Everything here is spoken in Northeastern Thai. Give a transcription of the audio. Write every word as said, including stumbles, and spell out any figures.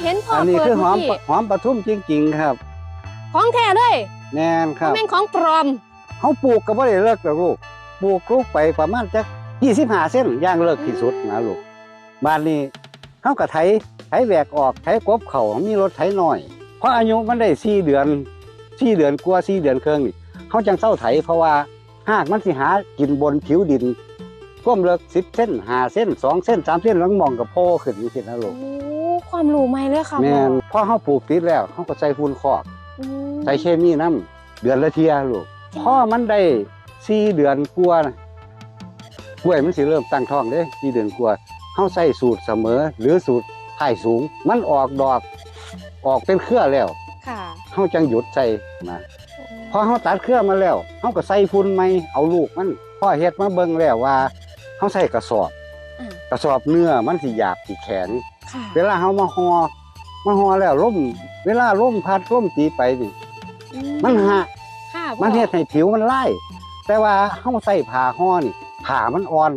เห็นพ่อ อันนี้ เปิด คือหอม เมื่อกี้ หอมปทุมจริงๆครับ ของแท้เลย แม่นครับ แม่นของปลอม เขาปลูกก็บ่ได้เลิกหรอกลูก ปลูกลูกไปประมาณจักยี่สิบห้าเซนย่างเลิกที่สุดนะลูก บาดนี้เขาก็ไถไถแหวกออกไถกบเขามีรถไถน้อย เพราะอายุมันได้สี่เดือนสี่เดือนกว่าสี่เดือนครึ่งนี่เขาจังเซาไถ เพราะว่าหากมันสิหากินบนผิวดิน ความเลิกสิบเซนห้าเซนสองเซนสามเซนหลังมองกับโพขึ้นนี่สินะลูก โอ้ ความรู้ใหม่เลยค่ะ แม่น พ่อ พอเขาปลูกติดแล้วเขาก็ใส่ฝุ่นคอก อืม ใส่เคมีน้ำเดือนละเทื่อลูก พอมันได้สี่เดือนกว่านะกล้วยมันสิเริ่มตั้งท้องเด้สี่เดือนกว่าเขาใส่สูตรเสมอ หรือสูตรถ่ายสูง มันออกดอกออกเป็นเครือแล้ว ค่ะ เขาจังหยุดใส่นะ พอเขาตัดเครือมาแล้วเขาก็ใส่ฝุ่นใหม่เอาลูกมันพอเฮ็ดมาเบิ่งแล้วว่าเขาใส่กระสอบ อ่ะ กระสอบเนื้อมันสิหยาบสิแข็ง ค่ะ เวลาเขามาห่อมาห่อแล้วลมเวลาลมพัดลมตีไปนี่ อื มันหะ ค่ะ มันเฮ็ดให้ผิวมันลายแต่ว่าเขาใส่ผ้าห่อนี่ผ้ามันอ่อน